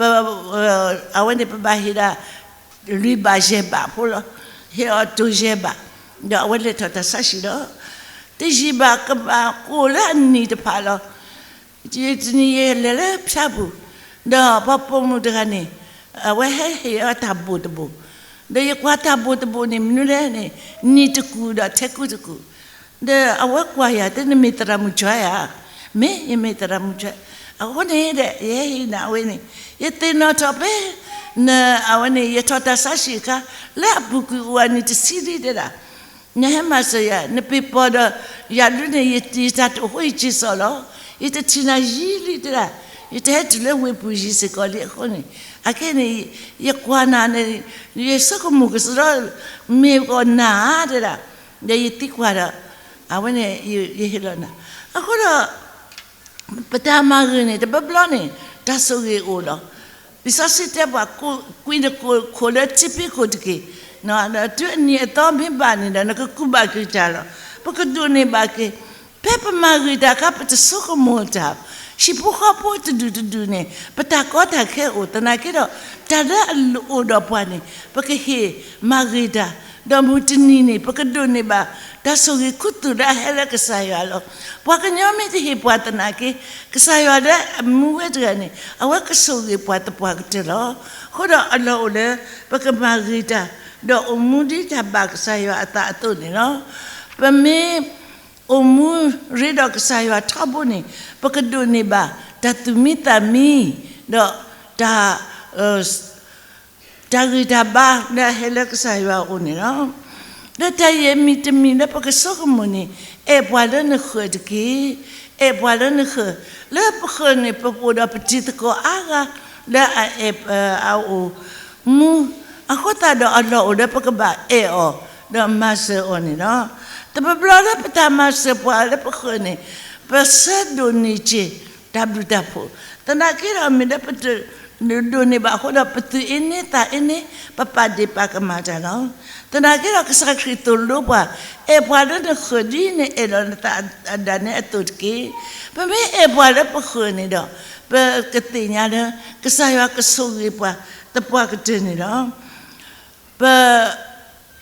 အဝဲန့ၣ်ပဘၣ်ဟ့ၣ်ဒၣ် လွံၢ်ဘးယဲၢ်ဘးဖိလီၤ. ဟ့ၣ်အီၤတိၤယဲၢ်ဘး, ဒီးအဝဲလဲၤထီၣ်တၢ်ဆါဟံၣ်ဒီး တယံာ်ဘၣ်ကဘၣ်ကိၣ်လၢအနံၣ်တဖၣ်လီၤ. တနံၤယလဲၤလၢဖၠါပူၤ, ဒီးပှၤပိာ်မုၣ်တဂၤန့ၣ် အဝဲဟဲဟ့ၣ်အီၤတၢ်ဘိၣ်တဘိၣ်, ဒီးယကွၢ်တၢ်ဘိၣ်တဘိၣ်န့ၣ် မနုၤလဲၣ်န့ၣ် နံၤတကူၣ်ဒီးထဲကူတကူၣ်, ဒီးအဝဲကွၢ်ယၤ တဲ နမ့ၢ်သရၣ်မုၣ်ကၠီဧါ. မ့ၢ် ယမ့ၢ်သရၣ်မုၣ်ကၠီ. အဃိန့ၣ်ဒီး ယဟဲဟ့ၣ်နၤအဝဲန့ၣ် ယသ့ၣ်နီၣ်ထီၣ်ဖဲ အဝဲန့ၣ် ယထီၣ်တၢ်ဆါဟံၣ်အခါ လၢအပူၤကွံာ်အိၣ်အနံၣ်တဆံလံတဲဒၣ်, နဟဲမၤစၢၤယၤ နပ့ၤပီၤဒီးယၤလူန့ၣ် ယတၢ်တအိၣ်ဃိယစ့စီလီၤ. ယတထံၣ်နၤယံာ်လံတဲဒၣ်, ယတဟဲတုၤလၢဝ့ၢ်ပူၤယံာ်စ့ၢ်ကီးလံအဃိန့ၣ်, အခဲအံၤန့ၣ် ယကွၢ်နၤန့ၣ် ယဆိကမိၣ်ကစီဒီ မ့ၢ်ကီးနၤဧါတဲဒၣ်, ဒီးယသံကွၢ်ဒီး အဝဲန့ၣ် ယဟ့ၣ်လီၤနၤ. အဃိဒီး ပတၢ်မၤဂ့ၤန့ၣ် တဘျီဘျီန့ၣ် တၢ်ဆိၣ်ဂ့ၤအိၣ်လီၤ. လံာ်စီဆှံတဲပှၤ ကွံာ်နခိၣ်လၢထံဖံးခိၣ်တက့ၢ်, တုၤအနံၣ်အသီမ့ၢ်ဘၣ်န့ၣ်ဒီး နကကူးဘၣ်က့ၤတၢ်လီၤ. ပကဒိးန့ၢ်ဘၣ်က့ၤ, ဖဲပမၤဂ့ၤတၢ်အခါ ပတဆိကမိၣ်တၢ်, ဟံၣ်ဖိဃီဖိတဒူၣ်တဒူၣ်န့ၣ် ပတၢ်ကီတၢ်ခဲအိၣ်သနာ်က့ဒီး တၢ်လၢအအိၣ်ဒီးပှၤန့ၣ် ပကဟ့ၣ်မၤဂ့ၤတၢ်, ဒီးမုၢ်တနံၤန့ၣ် ပကဒိးန့ၢ်ဘၣ် တၢ်ဆိၣ်ဂ့ၤခူသူၣ်လၢအဟဲလၢကစၢ်ယွၤလီၤ. ပှၤကညီမ့ၢ်တဟ့ၣ်ပှၤသနာ်က့, ကစၢ်ယွၤလၢအမူဝဲတဂၤန့ၣ် အဝဲကဆိၣ်ဂ့ၤပှၤသပှၢ်ကတၢၢ်လီၤ. အဃိဒီးအလီၢ်အိၣ်လၢ ပကမၤဂ့ၤတၢ်, ဒီးအိၣ်မူဒ်တၢ်ဘၣ်ကစၢ်ယွၤအသးအသိးန့ၣ်လီၤ. ပမ့ၢ် အိၣ်မူရ့ဒီးကစၢ်ယွၤထီဘိန့ၣ် ပကဒိးန့ၢ်ဘၣ် တၢ်သူၣ်မံသးမံ, ဒီး တၢ်ဂံၢ်တၢ်ဘါလၢအဟဲလၢကစၢ်ယွၤအအိၣ်န့ၣ်လီၤ. ဒီးတၢ်ယဲၢ်မံၤတမံၤလၢပကဆိကမိၣ်န့ၣ် အဲၣ်ပှၤလၢနဃၢၤတက့ၢ်. အဲၣ်ပှၤလၢနဃၢၤ, လၢပဃၢၤန့ၣ် ပအိၣ်ဒီးပတံၤသကိးအါဂၤ လၢအအဲၣ်အအိၣ်မူ, အဃိသတးဒီးအလီၢ်အိၣ်လၢပကဘၣ်အဲၣ်အီၤ ဒီးမၤစၢၤအီၤန့ၣ်လီၤ. တဘျီဘျီလၢပတၢ်မၤစၢၤပှၤလၢပဃၢၤန့ၣ် ပဆၢဒိၣ်န့ၢ်က့ၤ တၢ်ဘျုးတၢ်ဖှိၣ်, သနာ်က့ဒီးမ့ၢ်လၢပတဒိးန့ၢ်ဘၣ်အဃိဒီး ပသူၣ်အ့န့သးအ့န့ ပပာ်ဒ့ၣ်ပာ်ကမၣ်တၢ်လီၤ. သနာ်က့ဒီးကစၢ်ခရံာ်သိၣ်လိပှၤ, အဲၣ်ပှၤလၢနဃၢၤဒ်နအဲၣ်လီၤနသးဒၣ်နဲအသိးတက့ၢ်. ပမ့ၢ်အဲၣ်ပှၤလၢပဃၢၤန့ၣ်ဒီး ပကသ့ၣ်ညါလၢ ကစၢ်ယွၤကဆိၣ်ဂ့ၤပှၤသပှၢ်ကတၢၢ်န့ၣ်လီၤ. ပ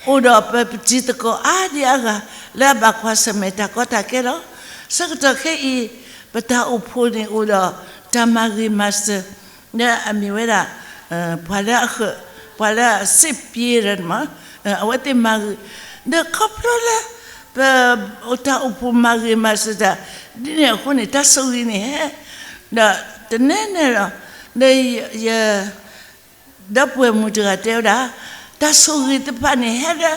အိၣ်ဒီးပပတံၤသကိးအါဒံအါဂၤ လၢအဘၣ်ကွၢ်ဆၢၣ်မဲာ်တၢ်ကီတၢ်ခဲလီၤ. ဆၢကတီၢ်ခဲအံၤ ပတၢ်အိၣ်ဖှိၣ်န့ၣ်အိၣ်ဒီးတၢ်မၤဂ့ၤမၤစၢၤ လၢအမ့ၢ်ဝဲဒၣ် ပှၤလၢအဃၢၤ, ပှၤလၢအစံးပျ့ဒီး အဝဲသ့ၣ်မၤဂ့ၤ, ဒီးခီဖျိလၢ ပ တၢ်အိၣ်ဖှိၣ်မၤဂ့ၤမၤစၢၤတၢ် ဒ်န့ၣ်အဃိန့ၣ် တၢ်ဆိၣ်ဂ့ၤန့ၣ်ဟဲ, ဒီးတနဲနဲဒီး ဒီးယ ဒီပုၢ်ဝဲၢ်မုၣ်တဂၤတဲဝဲဒၣ်, တၢ်ဆိၣ်ဂ့ၤတဖၣ်န့ၣ် ဟဲ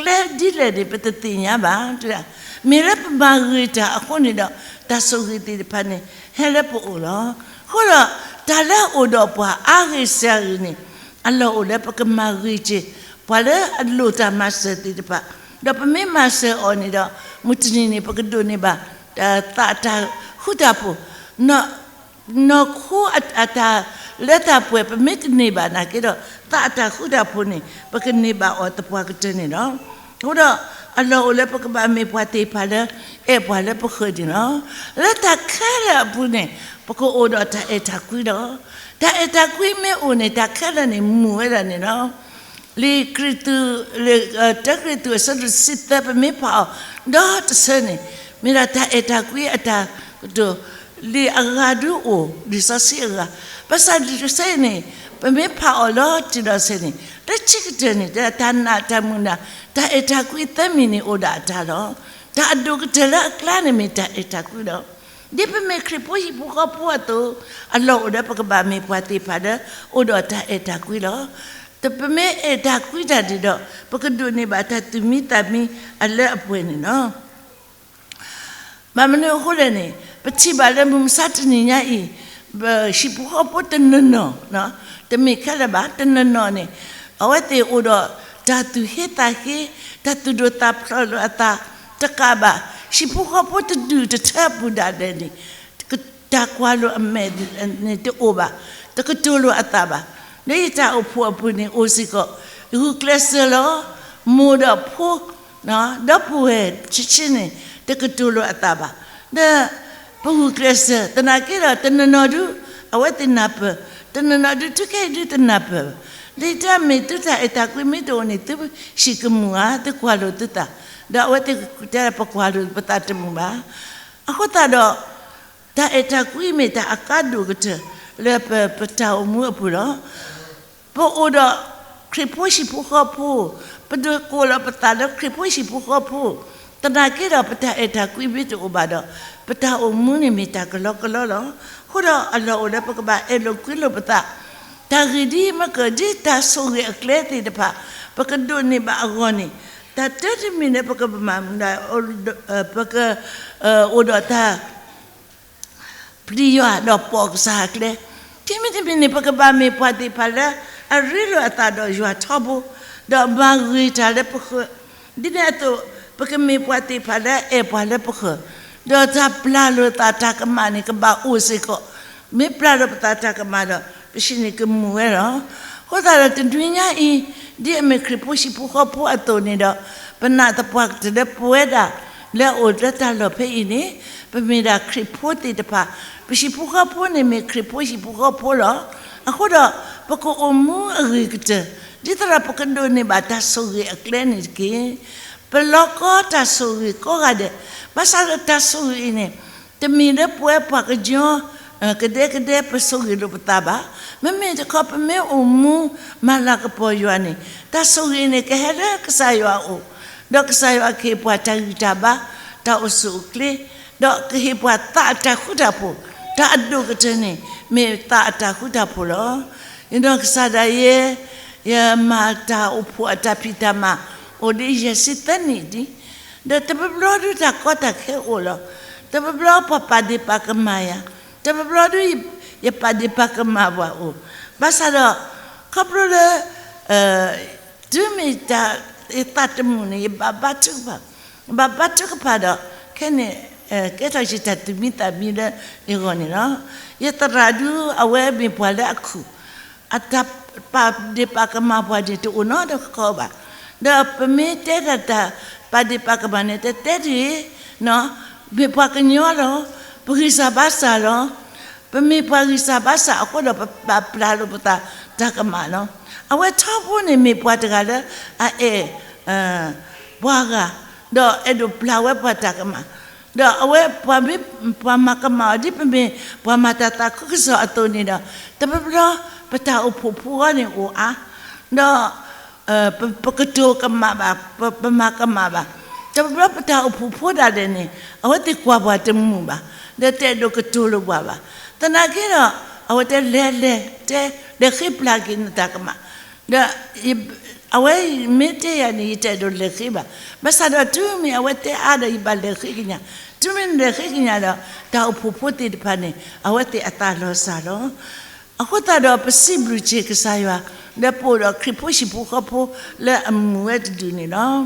လၢကျဲဒ်လဲၣ်န့ၣ် ပတသ့ၣ်ညါဘၣ်. မ့ၢ်လၢပမၤဂ့ၤတၢ်အဃိန့ၣ်ဒီး တၢ်ဆိၣ်ဂ့ၤသ့ၣ်တဖၣ်န့ၣ် ဟဲလၢပအိၣ်လီၤ. အဃိဒီး တၢ်လၢအအိၣ်ဒီးပှၤအါဂ့ၤစှၤဂ့ၤန့ၣ် အလီၢ်အိၣ်လၢပကမၤဂ့ၤက့ၤ ပှၤလၢအလိၣ်တၢ်မၤစၢၤသ့ၣ်တဖၣ်, ဒီးပမ့ၢ်မၤစၢၤအီၤန့ၣ်ဒီး မုၢ်တနံၤန့ၣ် ပကဒိးန့ၢ်ဘၣ် သးအတၢ်ဃူတၢ်ဖိး, နီၢ်ခိအတၢ်လၢတၢ်ပှဲၤ ပမ့ၢ်တန့ၢ်ဘၣ်နာ်က့ဒီး သးအတၢ်ဃူတၢ်ဖိးန့ၣ် ပကန့ၢ်ဘၣ်အီၤသပှၢ်ကတၢၢ်န့ၣ်လီၤ. အဃိဒီး အလီၢ်အိၣ်လၢပကဘၣ်မ့ၢ်ပှၤသ့ၣ်တဖၣ်လၢ အဲၣ်ပှၤလၢပဃၢၤန့ၣ်လီၤ. လၢတၢ်ခဲလၢာ်အပူၤန့ၣ် ပကအိၣ်ဒီးတၢ်အဲၣ်တၢ်ကွံလီၤ. တၢ်အဲၣ်တၢ်ကွံမ့ၢ်အိၣ်န့ၣ် တၢ်ခဲလၢာ်န့ၣ်မုာ်ဝဲဒၣ်န့ၣ်လီၤ. လံာ်ကရံၣ်သူး, တၢကရံၣ်သူးအဆၢဒိၣ်တဆံသၢ ပမ့ၢ်ဖးအီၤ ဒီတဆၢန့ၣ် မ့ၢ်ဒၣ်တၢ်အဲၣ်တၢ်ကွံအတၢ်ကတိၤ, လံာ်အဂၤဒုအိၣ်, လံာ်စီဆှံအဂၤ, ဘၣ်ဆၣ်လံာ်တဆၢအံၤန့ၣ် ပမ့ၢ်ဖးအီၤလီၤတံၢ်လီၤဆဲးန့ၣ် လၢဆံးကတၢၢ်န့ၣ် တၢ်နာ်တၢ်မုာ်နၢ် တၢ်အဲၣ်တၢ်ကွံသၢမံၤန့ၣ်အိၣ်ဒၣ်အတၢ်လီၤ. တၢ်အဒိၣ်ကတၢၢ်လၢအကျါန့ၣ်မ့ၢ်တၢ်အဲၣ်တၢ်ကွံလီၤ. ဒ်ပမ့ၢ်ခရံာ်ဖိဟံၣ်ဖိဃီဖိအသိး အလီၢ်အိၣ်ဒီးပကဘၣ်မ့ၢ်ပှၤသ့ၣ်တဖၣ်လၢ အိၣ်ဒီးတၢ်အဲၣ်တၢ်ကွံလီၤ. ပမ့ၢ်အဲၣ်တၢ်ကွံတၢ်ဒံးဒီး ပကဒိးန့ၢ်ဘၣ်တၢ်သူၣ်မံသးမံအလၢအပှဲၤန့ၣ်လီၤ. ဘၣ်မနုၤအဃိလဲၣ်န့ၣ် ပထံၣ်ဘၣ်လၢမုၢ်မဆါတနံၤညါအံၤ ဟံၣ်ဖိဃီဖိတနီၤနီၤ တမ့ၢ်ခဲလၢာ်ဘၣ် တနီၤနီၤန့ၣ် အဝဲသ့ၣ်အိၣ်ဒီးတၢ်သူၣ်ဟ့သးဟ့ တၢ်သူၣ်ဒိၣ်သးဖျိးလိာ်အသးတကးဘၣ် ဟံၣ်ဖိဃီဖိတဒူၣ်တထၢပူၤဒၣ်လဲာ်န့ၣ် တၢ်ကွၢ်လိာ်အမဲာ်န့ၣ်တအိၣ်ဘၣ်, တကတိၤလိာ်အသးဘၣ်. လၢယတၢ်အိၣ်ဖှိၣ်အပူၤန့ၣ်အိၣ်စ့ၢ်ကီး ဂုာ်ကျဲးစၢးလီၤ. မိၢ်ဒီးဖိ ဒီပုၢ်ဝဲၢ်ဆံးဆံးန့ၣ် တကတိၤလိာ်အသးဘၣ်. ဒီးပဂုာ်ကျဲးစၢး သနာ်က့ဒီး တနီၤနီၤဒု အဝဲသ့ၣ်နၢ်ပၢၢ်, တနီၤနီၤဒု ထုကဲအံၤဒုတနၢ်ပၢၢ်ဘၣ်. လၢယတဲမ့ၢ်သုတၢ်အဲၣ်တၢ်ကွံမ့ၢ်တအိၣ်န့ၣ် သုဟံၣ်ကမူၣ်ဧါ, သုကွၢ်လိာ်သုသး, ဒီးအဝဲသ့ၣ်တဲပကွၢ်လိာ်ပသးတမုာ်ဘၣ်. အဃိသတးဒီး တၢ်အဲၣ်တၢ်ကွံမ့ၢ်တၢ်အကါဒိၣ်ကတၢၢ်လၢပတၢ်အိၣ်မူအပူၤလီၤ. ပအိၣ်ဒီးခရံာ်ဖိဟံၣ်ဖိဃီဖိ, ပဒိးကိးလီၤပသးလၢခရံာ်ဖိဟံၣ်ဖိဃီဖိ, သနာ်က့ဒီးပတၢ်အဲၣ်တၢ်ကွံမ့ၢ်တအိၣ်ဘၣ်ဒီး ပတၢ်အိၣ်မူန့ၣ်မ့ၢ်တၢ်ကလီကလီလီၤ. အဃိဒီးအလီၢ်အိၣ်လၢပကဘၣ်အဲၣ်လိာ်ကွံလိာ်ပသး, တၢ်ဂ့ၢ်ဒ်မ့ၢ်ကဒ်တၢ်ဆိၣ်ဂ့ၤအကျဲသ့ၣ်တဖၣ် ပကဒိးန့ၢ်ဘၣ်အဂီၢ်န့ၣ်, တၢ်တၢတမံၤလၢပကမၤ ပက အိၣ်ဒီးတၢ် ပျံၤယွၤဒီးပိာ်ကစၢ်အကျဲ, ခံမံၤတမံၤန့ၣ် ပကဘၣ်မ့ၢ်ပှၤသ့ၣ်တဖၣ်လၢ အရ့လိာ်အသးဒီးယွၤထီဘိ, ဒီးမၤဂ့ၤတၢ်လၢပဃၢၤ, ဒ်န့ၣ်အသိး ပကမ့ၢ်ပှၤသ့ၣ်တဖၣ်လၢအအဲၣ်ပှၤလၢပဃၢၤ, ဒီးတၢ်ပျၢ်လိာ်သးတၢ်ကမၣ်န့ၣ် ကဘၣ်အိၣ်စ့ၢ်ကီး, မ့ၢ်ပျၢ်လိာ်ပသးတၢ်ကမၣ်ဒီး ပဟံၣ်န့ၣ်ကမူၣ်ဝဲလီၤ. အဃိသတးဒီးတနွံညါအံၤ, ဒ်အမ့ၢ်ခရံာ်ဖိဟံၣ်ဖိဃီဖိအသိးန့ၣ်ဒီး, ပနာ်သပှၢ်ကတၢၢ်လၢပဝဲဒၣ်လၢအအိၣ်လၢတၢ်လီၢ်ဖဲအံၤန့ၣ်, ပမ့ၢ်ဒၣ်ခရံာ်ဖိသ့ၣ်တဖၣ်, ပဟံၣ်ဖိဃီဖိန့ၣ်မ့ၢ်ခရံာ်ဖိဟံၣ်ဖိဃီဖိလီၤ. အဃိဒီး ပကအိၣ်မူအဂ့ၤကတၢၢ်, ဒ်သိးဒီးပကဒိးန့ၢ်ဘၣ်တၢ်ဆိၣ်ဂ့ၤအကျဲန့ၣ်တက့ၢ်. ပလီၤကီတၢ်ဆိၣ်ဂ့ၤကိးဂၤဒဲး, ဘၣ်ဆၣ်ဒီးတၢ်ဆိၣ်ဂ့ၤအံၤန့ၣ် တမ့ၢ်လၢပဝဲပှၤကညီ ကဒဲကဒဲပဆိၣ်ဂ့ၤလိာ်ပသးဘၣ်. မ့မ့ၢ်တခီ ပမ့ၢ်အိၣ်မူမၤလၤကပီၤယွၤန့ၣ်, တၢ်ဆိၣ်ဂ့ၤန့ၣ်ကဟဲလၢကစၢ်ယွၤအအိၣ်, ဒီးကစၢ်ယွၤကဟ့ၣ်ပှၤတၢ်ဂံၢ်တၢ်ဘါ, တၢ်အိၣ်ဆူၣ်အိၣ်ချ့, ဒီးကဟ့ၣ်ပှၤသးအတၢ်ဃူတၢ်ဖိး, တၢ်အဒိၣ်ကတၢၢ်န့ၣ် မ့ၢ်သးအတၢ်ဃူတၢ်ဖိးလီၤ. ယနီၢ်ကစၢ်ဒၣ်ယဲ ယမၤတၢ်အိၣ်ဖှိၣ်အတၢ်ဖံးတၢ်မၤ အိၣ်ဒံးယဲၢ်ဆံသၢနံၣ်ဒံး, ဒီးတဘျီဘျီဒုးတၢ်ကီတၢ်ခဲအိၣ်လီၤ. တဘျီဘျီပှၤပာ်ဒ့ၣ်ပာ်ကမၣ်ယၤ, တဘျီဘျီဒုး ယပာ်ဒ့ၣ်ပာ်ကမၣ်ပှၤအိၣ်, ဘၣ်ဆၣ်ဒီး ခီဖျိလၢ တုၤမ့ၢ်တၢ်ယသးတမုာ်န့ၣ် ယဘၣ်ဘါထုကဖၣ်, ဘၣ်ဘါထုကဖၣ်ဒီး ခဲန့ၣ် ကဲထီၣ်ယတၢ်သူၣ်မံသးမံလၢယဂီၢ်န့ၣ်လီၤ. ယသရၣ်ဒုး အဝဲမ့ၢ်ပှၤလၢအခုၣ်, အတၢ်ပာ်ဒ့ၣ်ပာ်ကမၣ်ပှၤန့ၣ် တအိၣ်နီတခီဘၣ်. ဒီးပမ့ၢ်တဲတၢ်တၢ်ပာ်ဒ့ၣ်ပာ်ကမၣ်န့ၣ် တဲတဲတဂ့ၤ, မ့ၢ်ပှၤကညီလီၤ, ပဂံၢ်စၢ်ဘါစၢ်လီၤ. ပမ့ၢ်ပှၤဂံၢ်စၢ်ဘါစၢ်အဃိဒီး ပဘၣ်ပျၢ်လိာ်ပသးတၢ်ကမၣ်လီၤ. အဝဲထီဘိန့ၣ်မ့ၢ်ပှၤတဂၤလၢအအဲၣ် ပှၤဂၤ, ဒီးအဲၣ်ဒိးပျၢ်ဝဲပှၤတၢ်ကမၣ်, ဒီးအဝဲပှၤမ့ၢ် ပှၤမၤကမၣ်အီၤ ဒ်ပမ့ၢ်ပှၤမၤတၢ်သးခုကစီၣ်အသိးန့ၣ်ဒီး, တဘျီဘျီ ပတၢ်အိၣ်ဖှိၣ်ဖိအဂီၢ်န့ၣ်အိၣ်အါ, ဒီး ပကတိၤကမၣ်ဘၣ်, ပမၤကမၣ်ဘၣ်, တဘျီဘျီပတၢ်အိၣ်ဖှိၣ်ဖိဒၣ်လဲာ်န့ၣ် အဝဲသ့ၣ်ကွၢ်ပှၤတမုာ်ဘၣ်, ဒီးတအဲၣ်ဒိးကတိၤလိာ်ပှၤဘၣ်. သနာ်က့ဒီး အဝဲတဲလဲၤလဲၤ တဲလဲၤဃ့ပျၢ်က့ၤနတၢ်ကမၣ်, ဒီး အဝဲမ့ၢ်တဲယၤန့ၣ် ယတအဲၣ်ဒိးလဲၤဃ့ဘၣ်. ဘၣ်ဆၣ်ဒီးတုၤမ့ၢ်အဝဲတဲအါဒီး ယဘၣ်လဲၤဃ့ကညး, တုၤမ့ၢ်နလဲၤဃ့ကညးဒီး တၢ်အိၣ်ဖှိၣ်ဖိသ့ၣ်တဖၣ်န့ၣ် အဝဲသ့ၣ်အသးလီၤစၢ်လီၤ. အဃိသတးဒီးပစံးဘျုးက့ၤကစၢ်ယွၤ လၢပအိၣ်ဒီးခရံာ်ဖိဟံၣ်ဖိဃီဖိလၢအမုာ်ဝဲတဒူၣ်န့ၣ်လီၤ.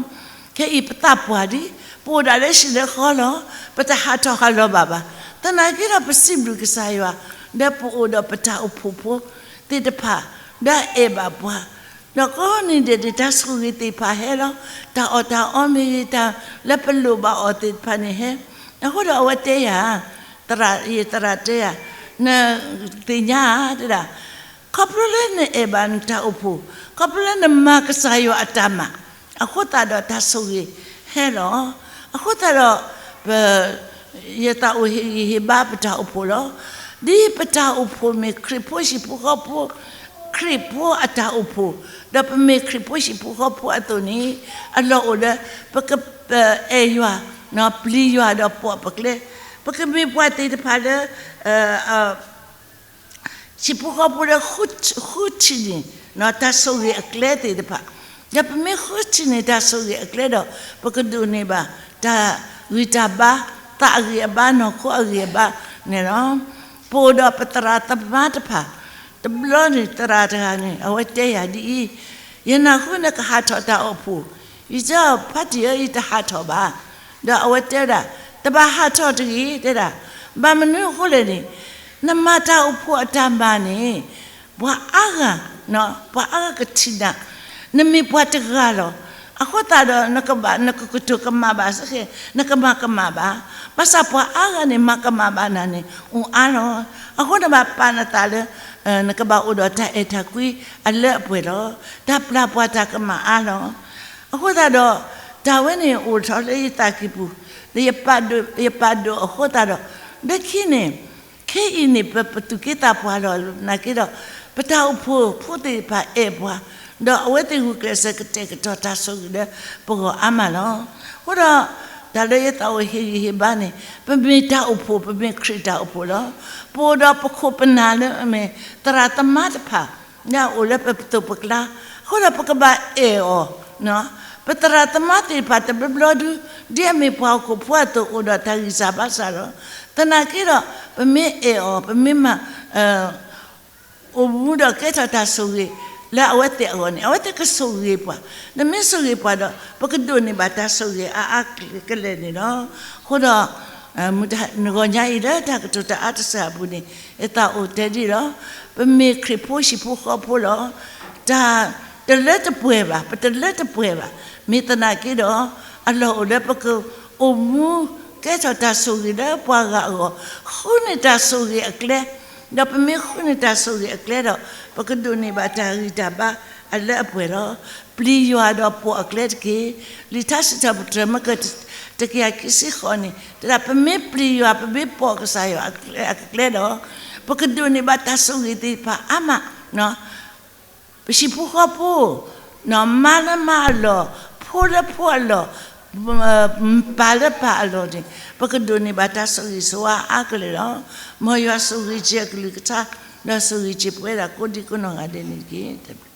ခဲအံၤပသးပှၢ်လံ, ပအိၣ်ဒၣ်လၢဟံၣ်လၢဃီလီၤ, ပတဟးထီၣ်ဟးလီၤဘၣ်ဘၣ်. သနာ်က့ဒီးပစံးဘျုးကစၢ်ယွၤ လၢပအိၣ်ဒီးပတၢ်အိၣ်ဖှိၣ်ဖိသ့ၣ်တဖၣ် လၢအအဲၣ်ဘၣ်ပှၤ, ဒီးကိးနံၤဒဲးန့ၣ် တၢ်ဆိၣ်ဂ့ၤသ့ၣ်တဖၣ်ဟဲလီၤ, တၢ်အီၣ်တၢ်အီမ့ၢ်ဂ့ၤ တၢ်လၢပလိၣ်ဘၣ်အီၤသ့ၣ်တဖၣ်န့ၣ်ဟဲ, အဃိဒီးအဝဲတဲယၤ, သရၣ်, ယသရၣ်တဲယၤ, နသ့ၣ်ညါဧါ တဲဒၣ်, ခီဖျိလၢနအဲၣ်ဘၣ်နတၢ်အိၣ်ဖှိၣ်, ခီဖျိလၢနမၤကစၢ်ယွၤအတၢ်မၤ, အဃိသတးဒီးတၢ်ဆိၣ်ဂ့ၤဟဲလီၤ. အဃိသတးဒီး ပ ယသးအိၣ်ဟ့ၣ်ဂံၢ်ဟ့ၣ်ဘါပတၢ်အိၣ်ဖှိၣ်လီၤ. ဒ်ပတၢ်အိၣ်ဖှိၣ်မ့ၢ်ခရံာ်ဖိဟံၣ်ဖိဃီဖိ ခရံာ်ဖိအတၢ်အိၣ်ဖှိၣ်, ဒီးပမ့ၢ်ခရံာ်ဖိဟံၣ်ဖိဃီဖိအသိးန့ၣ်, အလီၢ်အိၣ်လၢ ပကအဲၣ်ယွၤ, ပျံၤယွၤဒီးပိာ်အပကျဲ, ပကမ့ၢ်ပှၤသ့ၣ်တဖၣ်လၢ ဟံၣ်ဖိဃီဖိလၢ ဃုထံၣ်န့ၢ် တၢ်ဆိၣ်ဂ့ၤအကျဲသ့ၣ်တဖၣ်, ဒီးပမ့ၢ်ဃုထံၣ်န့ၢ်တၢ်ဆိၣ်ဂ့ၤအကျဲဒီး, ပကဒိးန့ၢ်ဘၣ် တၢ်ဂံၢ်တၢ်ဘါ, သးအဂံၢ်အဘါ, နီၢ်ခိအဂံၢ်အဘါန့ၣ်လီၤ. ပအိၣ်ဒီးပသရၣ်သမါတဖၣ်, တဘျီန့ၣ်သရၣ်တဂၤန့ၣ် အဝဲတဲယၤဒ်အံၤ, ယနၢ်ဟူနကဟးထီၣ်တၢ်အိၣ်ဖှိၣ်, ယတဲအီၤ ဖါတံၢ်ဧၢ ယတဟးထီၣ်ဘၣ်. ဒီးအဝဲတဲဝဲဒၣ်, တဘၣ်ဟးထီၣ်တဂ့ၤ တဲဒၣ်, ဘၣ်မနုၤအဃိလဲၣ်န့ၣ်, နမၤတၢ်အိၣ်ဖှိၣ်အတၢ်မၤန့ၣ်, ပှၤအါဂၤ, ပှၤအါဂၤကထံၣ်နၤ, နမ့ၢ်ပှၤတဂၤလီၤ. အဃိသတးဒီး နကဘၣ် နကကတိၤကမၣ်ဘၣ်စ့ၢ်ကီး, နကမၤကမၣ်ဘၣ်. ဘၣ်ဆၣ်ပှၤအါဂၤန့ၣ် မၤကမၣ်ဘၣ်နၤန့ၣ် အိၣ်အါလီၤ. အဃိနဘၣ်ပာ်နသးလၢ နကဘၣ်အိၣ်ဒီးတၢ်အဲၣ်တၢ်ကွံအလၢအပှဲၤလီၤ. တၢ်ပျၢ်ပှၤတၢ်ကမၣ်အါလီၤ. အဃိသတးဒီး တၢ်ဝဲန့ၣ်အိၣ်ထီၣ်လၢယသးကံၢ်ပူၤ, ဒီးယပာ်ဒိၣ်အဃိသတးဒီး, လၢခံန့ၣ်, ခဲအံၤန့ၣ် ပပသူၣ်က့သးပှၢ်လီၤ. သနာ်က့ဒီး ပတၢ်အိၣ်ဖှိၣ်ဖိသ့ၣ်တဖၣ်အဲၣ်ပှၤ, ဒီးအဝဲသ့ၣ်ဂုာ်ကျဲးစၢးကတဲာ်ကတီၤတၢ်ဆိၣ်ဂ့ၤလၢပဂီၢ်အါမးလီၤ. အဃိဒီး တၢ်လၢယသးအိၣ်ဟ့ၣ်ဂံၢ်ဟ့ၣ်ဘါန့ၣ်, ပမ့ၢ်တၢ်အိၣ်ဖှိၣ်, ပမ့ၢ်ခရံာ်တၢ်အိၣ်ဖှိၣ်လီၤ. ပအိၣ်ဒီးပခိၣ်ပနၢ်လၢအမ့ၢ် သရၣ်သမါတဖၣ် လၢအအိၣ်လၢပပသိးပကျါ, အဃိဒီးပကဘၣ်အဲၣ်အီၤ, ပသရၣ်သမါသ့ၣ်တဖၣ်တဘျီဘျီဒု, ဒ်အမ့ၢ်ပှၤဟီၣ်ခိၣ်ဖိအသိး အိၣ်ဒီးတၢ်ဂံၢ်စၢ်ဘါစၢ်လီၤ. သနာ်က့ဒီး ပမ့ၢ်အဲၣ်အီၤ, ပမ့ၢ်မၤ အိၣ်မူဒီးကဲထီၣ်တၢ်ဆိၣ်ဂ့ၤလၢအဝဲသ့ၣ်အဂီၢ်န့ၣ်, အဝဲသ့ၣ်ကဆိၣ်ဂ့ၤပှၤ, နမ့ၢ်ဆိၣ်ဂ့ၤပှၤဒီး ပကဒိးန့ၢ်ဘၣ်တၢ်ဆိၣ်ဂ့ၤအါအါကလဲာ်န့ၣ်လီၤ. အဃိဒီး နဂီၢ်ညါအံၤလၢတၢ်ကတိၤတၢ်အါတစှၤအပူၤန့ၣ်, ယသးအိၣ်တဲဒ်လီၤ. ပမ့ၢ်ခရံာ်ဖိဟံၣ်ဖိဃီဖိလီၤ. တၢ်တလၢတပှဲၤဘၣ်, ပတလၢတပှဲၤဘၣ်. မ့ၢ်သနာ်က့ဒီး အလီၢ်အိၣ်လၢပကအိၣ်မူ ကဲထီၣ်တၢ်ဆိၣ်ဂ့ၤလၢပှၤဂၤအဂီၢ်, ဃုန့ၢ်တၢ်ဆိၣ်ဂ့ၤအကျဲ, ဒီးပမ့ၢ်ဃုန့ၢ်တၢ်ဆိၣ်ဂ့ၤအကျဲဒီး ပကဒိးန့ၢ်ဘၣ်တၢ်ဂံၢ်တၢ်ဘါအလၢအပှဲၤလီၤ. ပျံၤယွၤဒီးပိာ်အကျဲတက့ၢ်. လံာ်ထါစံးထီၣ်ပတြၢၤ မၢကၢၢ် တကယၤခံဆံဃိးန့ၣ် တဲဒၣ် ပမ့ၢ်ပျံၤယွၤ ပမ့ၢ်ပိာ်ကစၢ်ယွၤအကျဲ, အကျဲဒီး ပကဒိးန့ၢ်ဘၣ်တၢ်ဆိၣ်ဂ့ၤသ့ၣ်တဖၣ်အါမး. ပဟံၣ်ဖိဃီဖိ, မါလၢမါအလီၢ်, ဖိလၢဖိအလီၢ်, ပၢ်လၢပၢ်အလီၢ်န့ၣ် ပကဒိးန့ၢ်ဘၣ်တၢ်ဆိၣ်ဂ့ၤဆိၣ်ဝါအါကလဲာ်လီၤ. မ်ယွၤဆိၣ်ဂ့ၤက့ၤအကလုၢ်ကထါ, ဒီးဆိၣ်ဂ့ၤက့ၤပဝဲဒၣ်ကိးဒံကိးနီၢ်ဂၤဒဲးန့ၣ်တက့ၢ်.